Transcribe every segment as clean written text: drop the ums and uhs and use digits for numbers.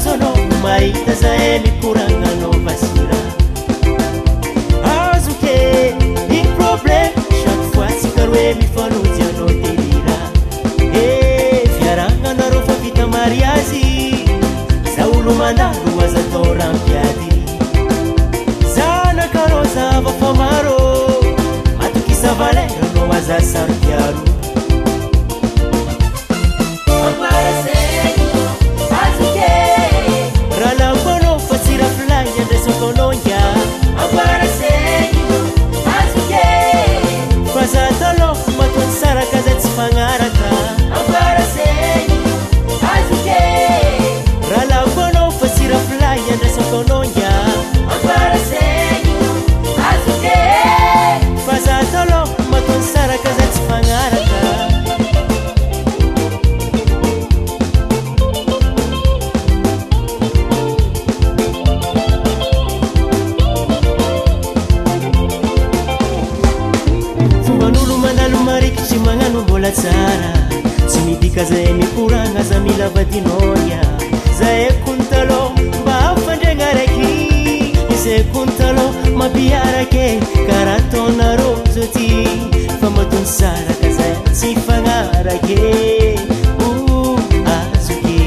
Azo anao mahita zahay mikoragna anao vasira. Azo ke iny problème chaque fois tsika roe mifanojy anao delira. Eh fiarahagna nareo fa vita mariazy za olo mandalo aza atao rampiady. Zanakareo zava fa maro matokisa valeur anao aza saropiaro. Raha lako anao fa tsy rafilahy andraisako anao nga. Fa za taloha matoa tsy saraka zay tsy fagnaraka. Raha lako anao fa tsy rafilahy andraisako anao nga. Fa za taloha matoa tsy saraka zay tsy fagnaraka. Fomban'olo mandalo marikitry magnano mbola tsara. Tsy midika zahay mikoragna za mila vadinao ya. Zahay kony taloha mba hampandregna raiky. Izay kony taloha mampiarake karaha ataonareo zao ty. Fa matoa nisaraka zahay tsy fagnarake. Oh, azoke.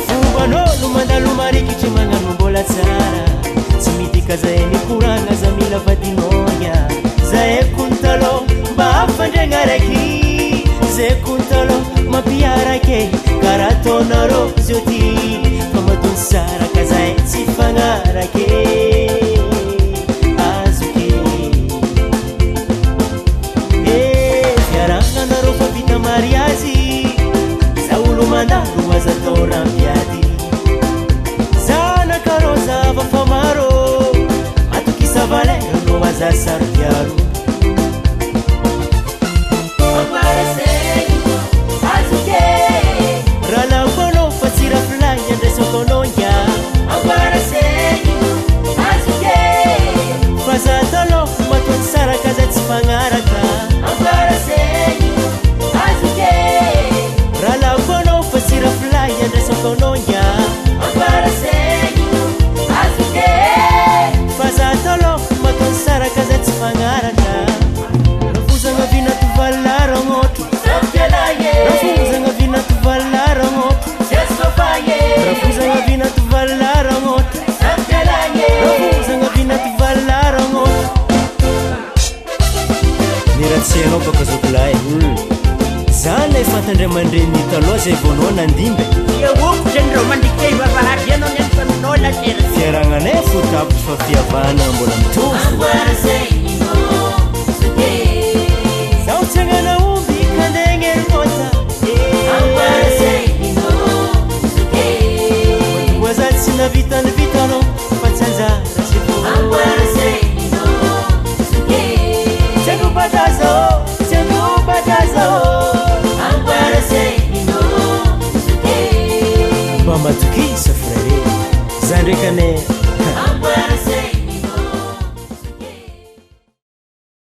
Fomban'olo mandalo marikitry magnano mbola tsara. Tsy midika zahay mikoragna za mila vadinao ya. Zahay kony taloha mba hampandregna raiky. Zay kony taloha mampiarake karaha ataonareo zao ty. Fa matoa nisaraka zahay tsy fagnarake. Azoke. Eh, fiarahagna nareo fa vita mariazy. Za olo mandalo aza atao rampiady. Zanakareo zava fa maro matokisa valeur anao aza saropiaro. Raha lako anao fa tsy rafilahy andraisako anao nga. Fa za taloha matoa tsy saraka zay tsy fagnaraka. Raha lako anao fa tsy rafilahy andraisako anao nga. Fa za taloha matoa tsy saraka zay tsy fagnaraka. Rafozagna vina tovalaranotro. Rafozagna vina tovalaranotro. Rafozagna vina tovalaranotro. Rafozagna vina tovalaranotro. Miratsy anao baka zokilahy. Zany lay fantandray aman-dreny taloha zay vao anao nandimby. Iaoko zany reo mandikay vavahady anao ny faminao la sera. Fiaragnanay fo tapitry fa fihavana mbola mitovy. Zaho tsy hagnana omby kandegny erimota. Matoa za tsy navita ny vitanao fa tsy anjara sy fo. Tsy androbadraza ô, tsy androbadraza ô. Mba matokisa frère. Za ndraiky ane